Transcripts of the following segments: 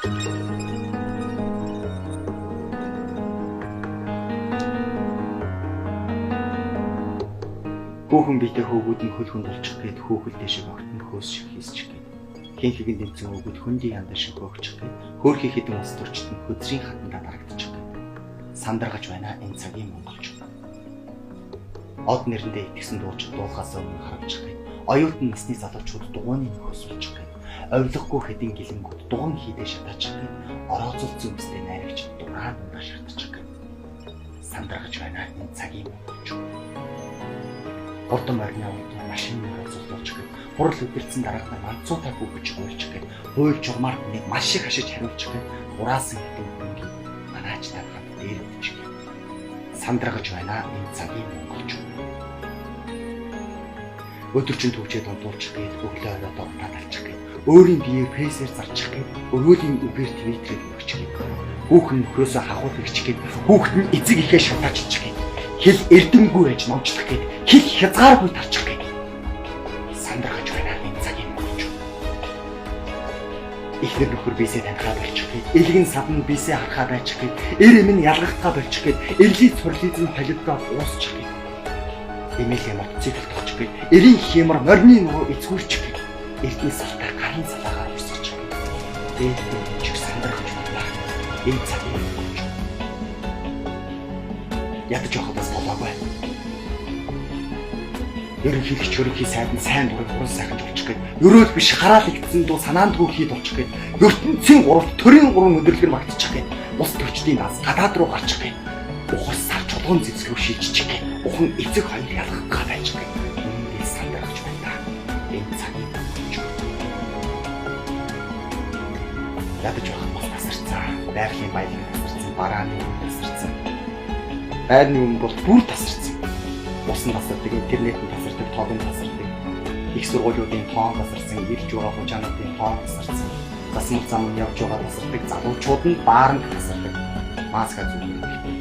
Хүүхэн биетэй хөөгүүд нь хөл хүнд болчих гээд хөөхөл дэшиг огт нь хөөс шиг хийсчих гээд хин хигэн дэмцэн өгөөд хөндийн яндаа шиг хөөгчих гээд хөөрхий хэдэн улс төрчд нь хөзрийн хатандаа дарагдчих гээд сандаргаж байна энэ цагийн монголчууд. Од нэрэндээ итгэсэн дуучин дуулахаас өмнө харамчих гээд оюутан насны залуучууд дугуйны нөхөс суулчих гээд овлохгүй хэдэн гэлэнгүүд дуган хийдэ шатаачих гээд орооцолцсон үстэй найрагч дураа дундаа шаардчих гээд сандаргаж байна энэ цагийн монголчууд. Хурдан морины удаа машины зулуулж гээд хурал өдөрцөн дараагнаа манцуутай хүүгэж уйлж гээд хууль журмаар хүнийг маш их хашиж хариулж гээд ураасан хэдэн хүнгийн манаачтай хамт дээрдэж гээд сандаргаж байна энэ цагийн монголчууд. Өдөржин түгжээд унтуулчих гээд өглөө оройдоо унтаад алчих гээд өөрийн биеэр фейсээр зарчих гээд өрөөлийн үгээр твиттерээр өгчих гээд хүүхэн нөхрөөсөө хахуул өгчих гээд хүүхэд нь эцэг ихээ шатаачих гээд хэл эрдэмгүй байж номчлох гээд хэл хязгааргүй тарчих гээд сандаргаж байна энэ цагийн монголчууд. Эхнэр нөхөр биесээ танихаа болчих гээд элгэн садан биесээ харахаа байчих гээд эр эм нь ялгахтаа болчих гээд эрлийн цорлизм холигдоод уусчих гээд эмээлийн мотоцикл тогчих гээд эрийн хямар морины нуруу эзгүүрчих гээд эрдний салтаа гарын салаагаар урсгачих гээд дээд чих сандаргаж байна энэ цагийн монголчууд. Ядаж явахаас болоогүй. Ерөнхийлөгч ерөнхий сайд нь сайн дурыг хуран сайхан жуулчих гээд өрөөл биш хараал игдсэн дуу санаандгүй хийд болчих гээд ертөнцийн гуравт төрийн гурван өндөрлөгөр магтчих гээд улс төрчдийн данс гадаад руу гарчих гээд ухар сар чулуун зэвсэг рүү шилжчих гээд ухан эцэг хоёр ялгах байж гээд үнэндээ сандаргаж байна та энэ цагийн монголчууд. Ядаж явах бас тасарцсан. Байгалийн баялаг тасарцсан, барааны тасарцсан. Байрны өмнө бол бүр тасарцсан. Ус нь тасардаг, интернет нь тасардаг, тог нь тасардаг. Их сургуулиудын тоон тасарсан, ирж байгаа хужаануудын тоон тасарсан. Засмал зам нь явж байгаа тасардаг, залуучууд нь бааранд тасардаг. Маска зүгээр хэрэгтэй.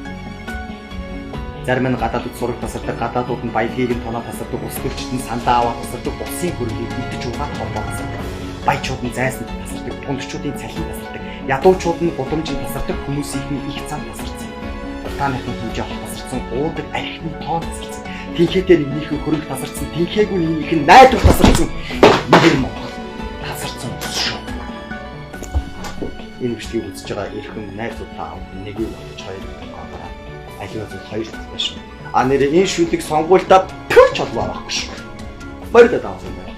Зарим нь гадаадд сураг тасардаг, гадаадууд нь баялагийг нь тоноо тасардаг, улс төрчид нь сандаа аваад тасардаг, улсын хөрөнгийг идэж уугаад холбоо тасардаг. Баячууд нь зайсанд тасардаг, дундчуудын цалин тасардаг, ядуучууд нь гудамжинд тасардаг, хүмүүсийнх нь их зам тасарсан. Ултааныхын хэмжээ хол тасарсан, уудаг архины тоон тасарсан. Тинхээтэй нэгнийхэн хөрөнгө тасарсан, тинхээгүй нэгнийх нь найдвар тасарсан. Нэгэр Монгол тасарсан ус шүү. Энэ бичлэгийг үзэж байгаа эрхэм найзуудаа нэгийг бодож хоёрыг гоогороо. Аливаа зүйл хоёр талтай шүү. А нэрээ энэ шүлэг сонгуульдаа пүч холбоо авахгүй шүү. Морьдоо давсан байна.